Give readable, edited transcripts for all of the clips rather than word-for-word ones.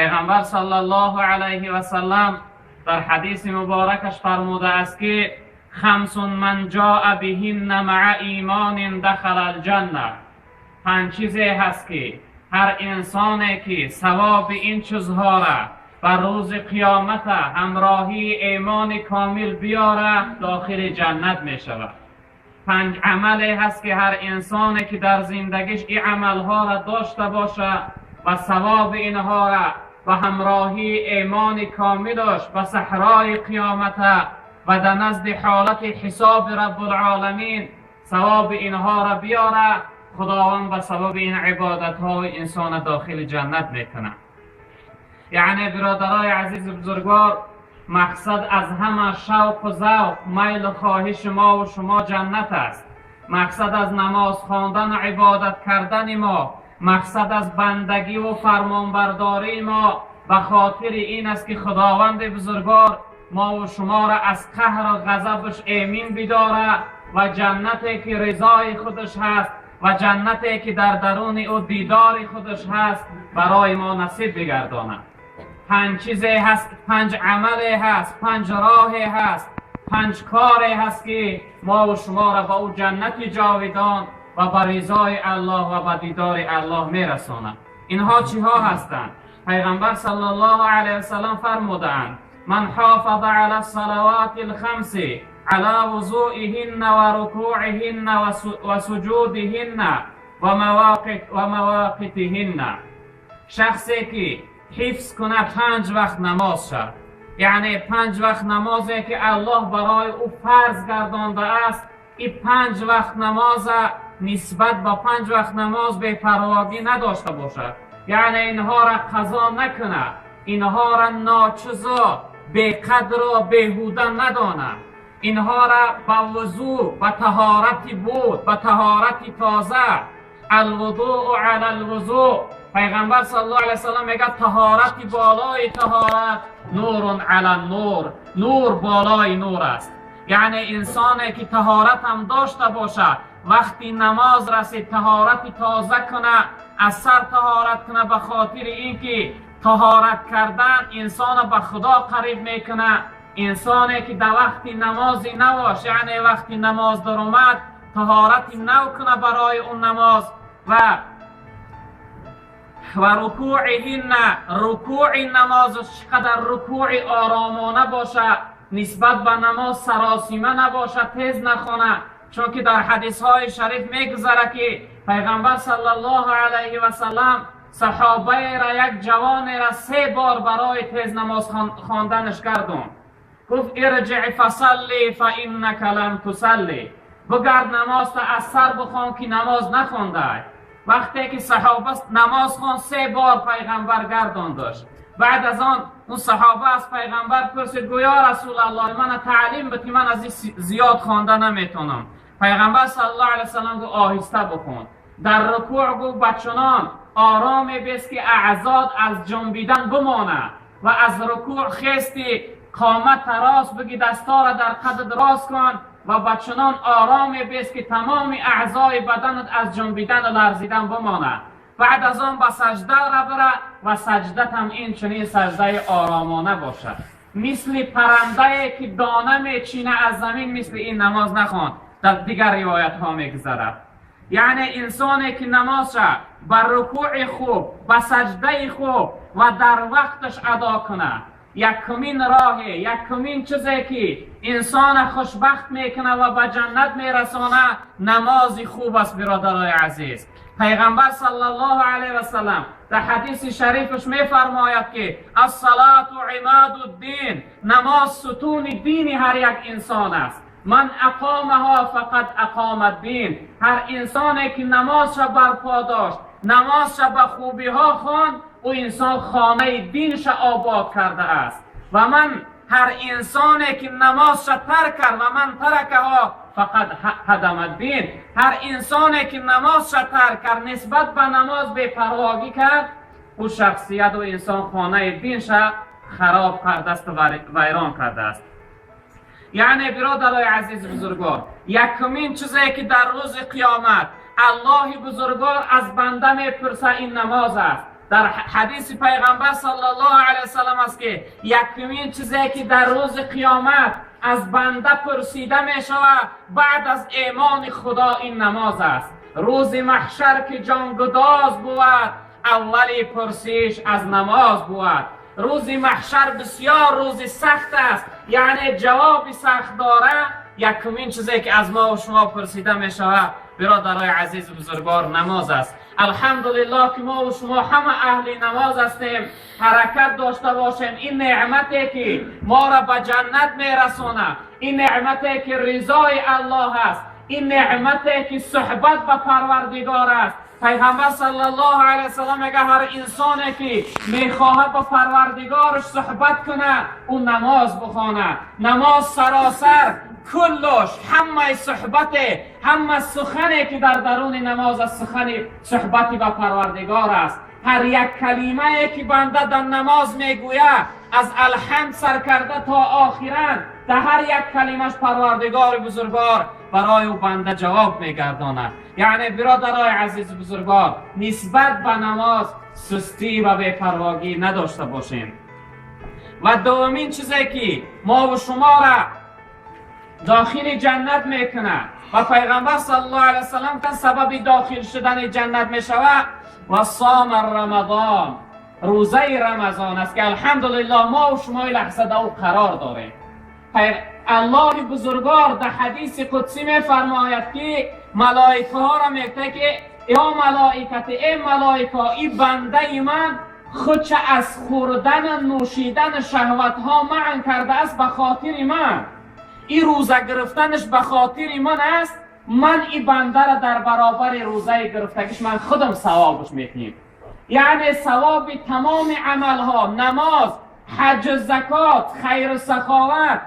Пайғамбар саллаллоҳу алайҳи васаллам дар ҳадиси муборакаш фармудааст, ки хамсун ман ҷоа биҳинна маа имонин дахала алҷанна. Панҷ чизе ҳаст, ки ҳар инсоне ки савоби ин чизҳоро ба рӯзи қиёмат ҳамроҳии имони комил биёрад, дохили ҷаннат мешавад. Панҷ амале ҳаст, ки ҳар инсоне ки дар зиндагиш ин амалҳоро дошта бошад ва савоби инҳоро ба ҳамроҳии имони комилаш ба саҳрои қиёмат ва дар назди ҳолати ҳисоби Раббулъоламин савоби инҳоро биёрад, Худованд ба сабаби ин ибодатҳои инсона дохили ҷаннат мекунад. Яъне, бародарои азизу бузургвор, мақсад аз ҳама шавқу завқ, майлу хоҳиши мо ва шумо ҷаннат аст. Мақсад аз намоз хондан ва ибодат кардани мо, мақсад аз бандагӣ ва фармонбардории мо ба хотири ин аст, ки Худованди бузургвор мо ва шуморо аз қаҳру ғазабаш эмин бидорад ва ҷаннате ки ризои худаш ҳаст ва ҷаннате ки дар даруни ӯ дидори худаш ҳаст, барои мо насиб бигардонад. Панҷ чизе ҳаст, панҷ амале ҳаст, панҷ роҳе ҳаст, панҷ коре ҳаст, ки мо ва шуморо ба ӯ ҷаннати ҷовидон ва ба ризои Аллоҳ ва ба дидори Аллоҳ мерасонад. Инҳо чиҳо ҳастанд? Пайғамбар саллаллоҳу алайҳи васаллам фармудаанд: ман ҳофаза ала салавати лхамси ала вузуиҳинна ва рукуиҳинна ва суҷудиҳинна ва мавоқитиҳинна. Шахсе ки ҳифз кунад панҷ вақт намоз шад, яъне панҷ вақт намозе ки Аллоҳ барои ӯ фарз гардондааст, ин панҷ вақт намоза нисбат ба панҷ вақт намоз бепарвогӣ надошта бошад, яъне инҳоро қазо накунад, инҳоро ночизу беқадру беҳуда надонад, инҳоро ба вузӯ, ба таҳорати буд, ба таҳорати тоза, алвудуу ала алвузӯ. Пайғамбар саллаллоҳу алайҳи васаллам мегӯяд: таҳорати болои таҳорат нурун ала нур, нур болои нур аст. Яъне инсоне ки таҳорат ҳам дошта бошад, вақти намоз расид, таҳорати тоза кунад, аз сар таҳорат кунад, ба хотири ин ки таҳорат кардан инсонро ба Худо қариб мекунад. Инсоне ки дар вақти намози навош, яъне вақти намоз даромад, таҳорати нав кунад барои он намоз ва рукӯиҳинна, рукӯи намозаш чӣ қадар рукӯи оромона бошад, нисбат ба намоз саросима набошад, тез нахонад, чунки дар ҳадисҳои шариф мегузарад, ки пайғамбар саллаллоҳу алайҳи васаллам саҳобаеро, як ҷавонеро се бор барои тез намоз хонданаш гардонд. Гуфт: ирҷиъ фасалли фаиннака лам тусалли, бигард, намозта аз сар бихон, ки намоз нахондай. Вақте ки саҳоба намоз хонд, се бор пайғамбар гардондаш. Баъд аз он он саҳоба аз пайғамбар пурсид, гӯ: ё Расулаллоҳ, мана таълим бити, ман аз ин зиёд хонда наметонам. Пайғамбар саллаллоҳу алайҳи васаллам гӯ: оҳиста бихон. Дар рукӯъ, гӯ, ба чунон ороме бес, ки аъзод аз ҷунбидан бимонад, ва аз рукӯъ хести, қомата рост биги, дастора дар қадд рост кун ва ба чунон ороме бес, ки тамоми аъзои баданат аз ҷунбидану ларзидан бимонад. Баъд аз он ба саҷда бира ва саҷдатам ин чунин саҷдаи оромона бошад, мисли парандае ки дона мечина аз замин, мисли ин намоз нахон. Дар дигар ривоятҳо мегузарад. Яъне инсоне ки намозша ба рукӯи хуб, ба саҷдаи хуб ва дар вақташ адо кунад, якумин роҳе, якумин чизе ки инсона хушбахт мекунад ва ба ҷаннат мерасонад, намози хуб аст. Биродарои азиз, пайғамбар саллаллоҳу алайҳи васаллам дар ҳадиси шарифаш мефармояд, ки ассалату имаду ддин, намоз сутуни дини ҳар як инсон аст. Ман ақомаҳо фақад ақома ддин. Ҳар инсоне ки намозша барпо дошт, намозша ба хубиҳо хонд, ӯ инсон хонаи динша обод кардааст. Ва ман ҳар инсоне ки намозша тарк кард, ва ман таракаҳо фақад ҳадама ддин, ҳар инсоне ки намозша тарк кард, нисбат ба намоз бепарвогӣ кард, ӯ шахсият, ӯ инсон хонаи динша хароб кардааст, вайрон кардааст. Яъне, биродарои азизи бузургвор, якумин чизе ки дар рӯзи қиёмат Аллоҳи бузургвор аз банда мепурса, ин намоз аст. дар ҳадиси пайғамбар саллаллоҳу алайҳи васаллам аст, ки якумин чизе ки дар рӯзи қиёмат аз банда пурсида мешавад баъд аз имони Худо, ин намоз аст. Рӯзи маҳшар ки ҷонгудоз бувад, аввали пурсиш аз намоз бувад. Рӯзи маҳшар бисёр рӯзи сахт аст, яъне ҷавоби сахт дора. Якумин чизе ки аз мо ва шумо пурсида мешавад, бародарои азизу бузургвор, намоз аст. Алҳамдулиллоҳ, ки мо ва шумо ҳама аҳли намоз ҳастем. Ҳаракат дошта бошем. Ин неъмате ки моро ба ҷаннат мерасонад, ин неъмате ки ризои Аллоҳ аст, ин неъмате ки суҳбат ба Парвардигор аст. Пайғамбар саллаллоҳу алайҳи васаллам мегӯяд: ҳар инсоне ки мехоҳад ба Парвардигораш суҳбат кунад, ӯ намоз бихонад. Намоз саросар куллуш ҳамаи суҳбате, ҳама сухане ки дар даруни намоз аст, сухани суҳбати ба Парвардигор аст. Ҳар як калимае ки банда дар намоз мегӯяд, аз алҳамд сар карда то охиран, дар ҳар як калимаш Парвардигори бузургвор барои ӯ банда ҷавоб мегардонад. Яъне, биродарои азизу бузургвор, нисбат ба намоз сустӣ ва бепарвогӣ надошта бошем. Ва дуввумин чизе ки мову шуморо дохили ҷаннат мекунад ва пайғамбар саллаллоҳу алайҳи васаллам сабаби дохил шудани ҷаннат мешавад, ва сома рамазон, рӯзаи Рамазон аст, ки алҳамдулиллоҳ мо шумо лаҳза дар ӯ қарор дорем. Аллоҳи бузургвор дар ҳадиси қудсӣ мефармояд, ки малоикаҳоро мегӯяд, ки ё малоикати, эй малоика, и бандаи ман худша аз хӯрдану нӯшидану шаҳватҳо манъ кардааст ба хотири ман, и рӯза гирифтанаш ба хотири ман аст. Ман и бандара дар баробари рӯзаи гирифтагиш ман худам савобаш метиҳем. Яъне савоби тамоми амалҳо, намоз, ҳаҷу закот, хайру саховат,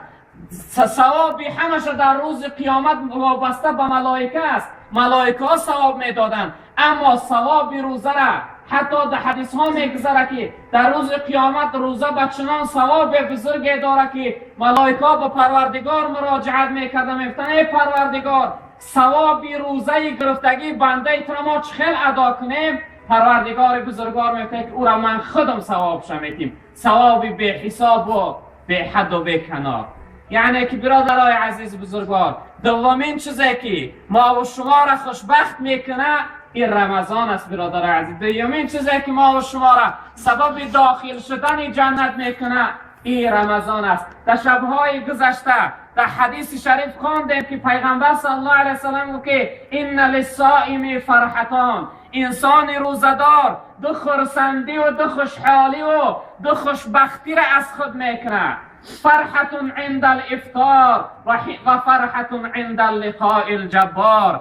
савоби ҳамаша дар рӯзи қиёмат вобаста ба малоика аст. Малоикаҳо савоб медоданд, аммо савоби рӯзара ҳатто дар ҳадисҳо мегузарад, ки дар рӯзи қиёмат рӯза ба чунон савоби бузурге дорад, ки малоикаҳо ба Парвардигор муроҷиат мекарда, мегуфтанд: эй Парвардигор, савоби рӯзаи гирифтагии бандаи туро мо чӣ хел адо кунем? Парвардигори бузургвор мегӯяд, ки ӯра ман худам савобша метим, савоби беҳисобу беҳадду беканор. Яъне ки, биродарои азизу бузургвор, дуввумин чизе ки мову шуморо хушбахт мекунад, ин Рамазон аст. Биродарои азиз, дуюмин чизе ки мову шуморо сабаби дохил шудани ҷаннат мекунад, ин Рамазон аст. Дар шабҳои гузашта дар ҳадиси шариф хондем, ки пайғамбар саллаллоҳу алайҳи васаллам гуфт, ки инна лиссоими фарҳатон, инсони рӯзадор ду хурсандиву ду хушҳоливу ду хушбахтиро аз худ мекунад: фарҳатун инда алифтор ва фарҳатун инда лиқои лҷаббор.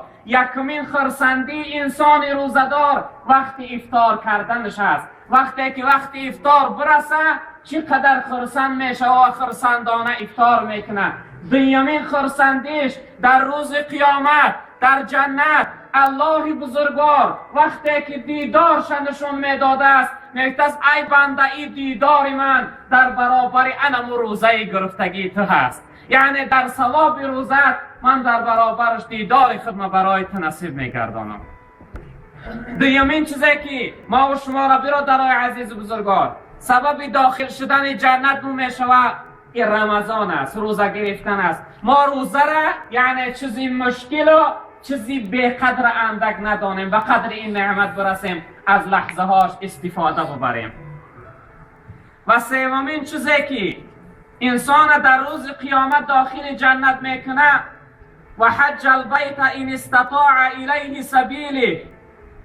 Якумин хурсандии инсони рӯзадор вақти ифтор карданаш аст. Вақте ки вақти ифтор бираса, чӣ қадар хурсанд мешава ва хурсандона ифтор мекунад. Дуюмин хурсандиш дар рӯзи қиёмат дар ҷаннат Аллоҳи бузургвор вақте ки дидорша нишон медодааст, мегӯяд: ай банда, и дидори ман дар баробари анаму рӯзаи гирифтагии ту ҳаст. Яъне дар савоби рӯзат ман дар баробараш дидори худма барои ту насиб мегардонам. Дуюмин чизе ки мову шуморо, биродарои азизу бузургвор, сабаби дохил шудани ҷаннат мешавад, ин Рамазон аст, рӯза гирифтан аст. Мо рӯзара, яъне чизи мушкилу чизи беқадр андак надонем, ба қадри ин неъмат бирасем, аз лаҳзаҳош истифода бубарем. Ва севумин чизе ки инсона дар рӯзи қиёмат дохили ҷаннат мекунад, ва ҳаҷҷа албайта ин истатоа илайҳи сабили,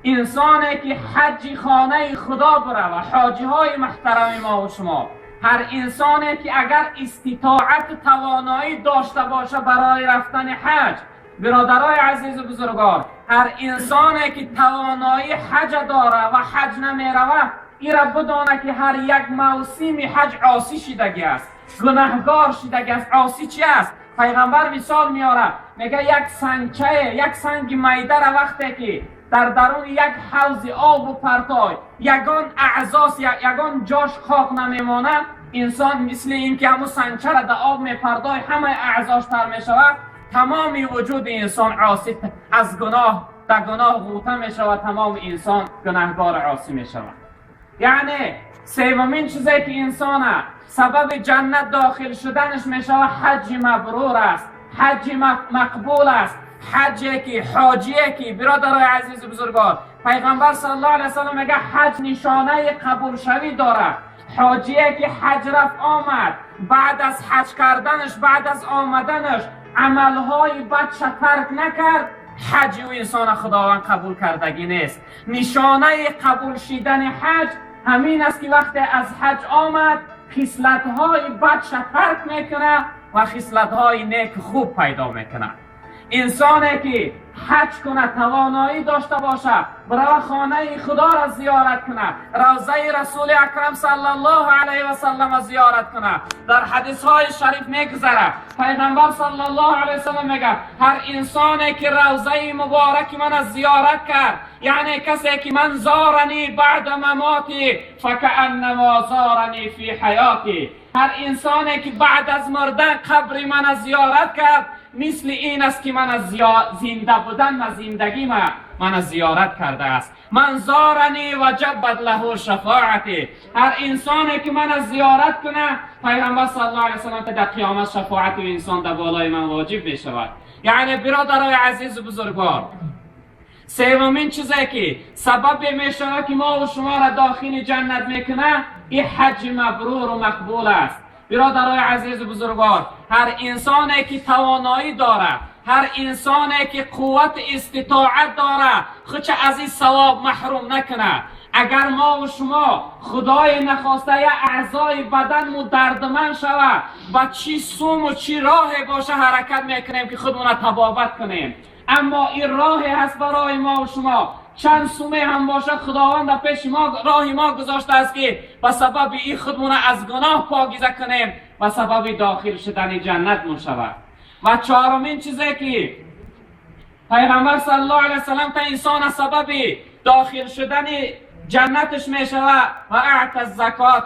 инсоне ки ҳаҷҷи хонаи Худо бирава. Ҳоҷиҳои муҳтарами мо шумо, ҳар инсоне ки агар иститоату тавоноӣ дошта боша барои рафтани ҳаҷ, биродарои азизу бузургвор, ҳар инсоне ки тавоноии ҳаҷа дора ва ҳаҷ намерава, ира бидона, ки ҳар як мавсими ҳаҷ осӣ шидагӣ аст, гунаҳгор шидагӣ аст. Осӣ чи аст? Пайғамбар мисол меорад, мега: як сангчае, як санги майдара вақте ки дар даруни як ҳавзи обу партой, ягон аъзос, ягон ҷош хок намемонад, инсон мисли ин ки ҳамун сангчара дар об мепардой, ҳамаи аъзош тар мешавад. Тамоми вуҷуди инсон осӣ аз гуноҳ, дар гуноҳ ғӯта мешавад, тамоми инсон гунаҳгори осӣ мешавад. یعنی سومین چیزی که انسان سبب جنت داخل شدنش میشه حج مبرور است، حج مقبول است، حجی که حاجیه که برادرای عزیز و بزرگوار، پیغمبر صلی الله علیه و سلم میگه حج نشانه قبول شوی داره. حاجیه که حج رفت آمد، بعد از حج کردنش، بعد از آمدنش عملهای بدش ترک نکرد، حج او انسان خداوند قبول کردگی نیست. نشانه قبول شدن حج همین است که وقتی از حج آمد خصلت‌های بدش ترک میکنه و خصلت‌های نیک خوب پیدا میکنه. انسانی که حج کنه، توانایی داشته باشه، برای خانه خدا را زیارت کنه، روضه رسول اکرم صلی الله علیه و سلم زیارت کنه. در حدیث های شریف میگذره پیغمبر صلی الله علیه و سلم میگه هر انسانی که روضه مبارک من زیارت کرد، یعنی کسی که من زارنی بعد مماتی فکأنما زارنی فی حیاتی، هر انسانی که بعد از مردن قبر من زیارت کرد، مثل این است که من از زنده بودن و زندگی من زیارت کرده است. من زارنی و جبت له شفاعتی، هر انسانی که من زیارت کنه، پیغمبر صلی الله علیه و سلم در قیامت شفاعت انسان در بالای من واجب می شود. یعنی برادرای عزیز و بزرگوار، سومین چیزی که سبب می شود که ما و شما را داخل جنت میکنه، این حج مبرور و مقبول است. برادرای عزیز و بزرگوار، هر انسانی که توانایی داره، هر انسانی که قوت استطاعت داره، خودش از این ثواب محروم نکنه. اگر ما و شما خدای نخواسته یا اعضای بدن دردمند شوه، با چی سوم و چی راه باشه حرکت میکنیم که خودمون تبابت کنیم. اما این راه هست برای ما و شما، چند سومه هم باشد خداوند در پیش ما راه ما گذاشته است که به سبب این خودمون از گناه پاکیزه کنیم و سبب داخل شدن جنت مون شود. و چهارمین چیزی که پیغمبر صلی الله علیه و سلم تا انسان سبب داخل شدن جنتش می شود، و اعطى الزکات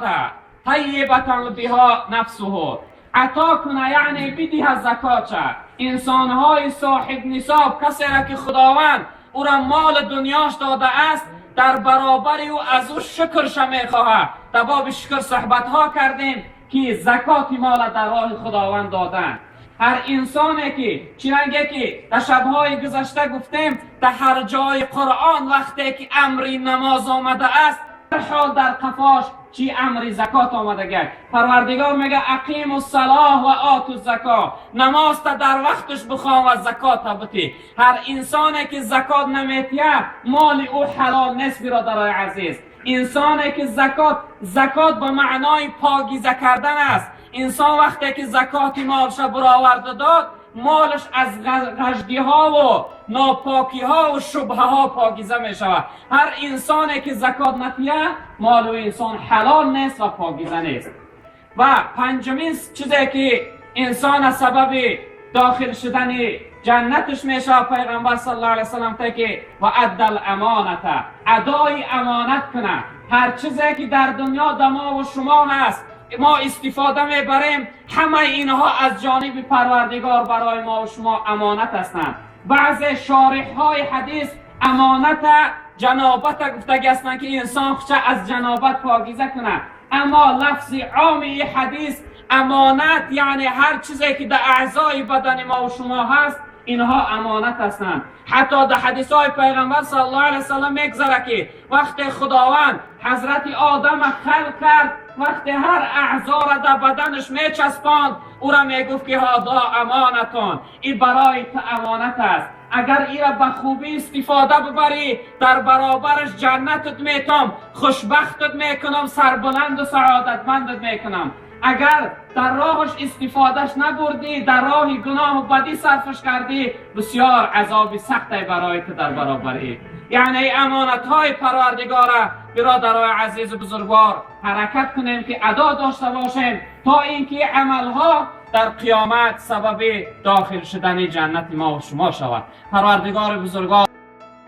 طیبة بها نفسه، عطا کنه یعنی بدیه زکات. انسانهای صاحب نصاب، کسی را که خداوند او را مال دنیاش داده است، در برابر او از او شکرش میخواهد. در باب شکر صحبت ها کردیم که زکات مال در راه خداوند دادن. هر انسانی که چنانکه که در شبهای گذشته گفتیم، در هر جای قرآن وقتی که امر نماز آمده است، هر حال در قفاش چی امر زکات آمده گرد. پروردگار میگه اقیم الصلاه و آتوا الزکات، نماز تا در وقتش بخوان و زکات بتی. هر انسانی که زکات نمیتیه، مال او حلال نیست. برادرای عزیز، انسانی که زکات به معنای پاکیزه کردن است. انسان وقتی که زکات مالش برآورده داد، مالش از غشدی ها و ناپاکی ها و شبهه ها پاکیزه می شود. هر انسانی که زکات نتیه، مال او انسان حلال نیست و پاکیزه نیست. و پنجمین چیزی که انسان از سبب داخل شدن جنتش میشه، پیغمبر صلی الله علیه و سلم که و ادى الامانت، ادای امانت کنه. هر چیزی که در دنیا دما و شما هست، ما استفاده میبریم، همه اینها از جانب پروردگار برای ما و شما امانت هستند. بعض شارح های حدیث امانت جنابت گفتگی هستند که انسان خودش از جنابت پاکیزه کنه، اما لفظ عام این حدیث امانت یعنی هر چیزی که در اعضای بدن ما و شما هست، اینها امانت هستند. حتی در حدیث های پیغمبر صلی الله علیه و سلم میگذره که وقتی خداوند حضرت آدم خلق کرد، وقتی هر اعضا را در بدنش میچسباند، او را میگفت که هذا امانتون، این برای تو امانت است. اگر ای را به خوبی استفاده ببری، در برابرش جنتت میتم، خوشبختت میکنم، سربلند و سعادتمندت میکنم. اگر در راهش استفادهش نبردی، در راه گناه و بدی صرفش کردی، بسیار عذاب سخت برای تو در برابری. یعنی امانت های پروردگاره برادرای عزیز و بزرگوار، حرکت کنیم که ادا داشته باشیم تا اینکه عملها در قیامت سبب داخل شدن جنت ما و شما شود. پروردگار بزرگوار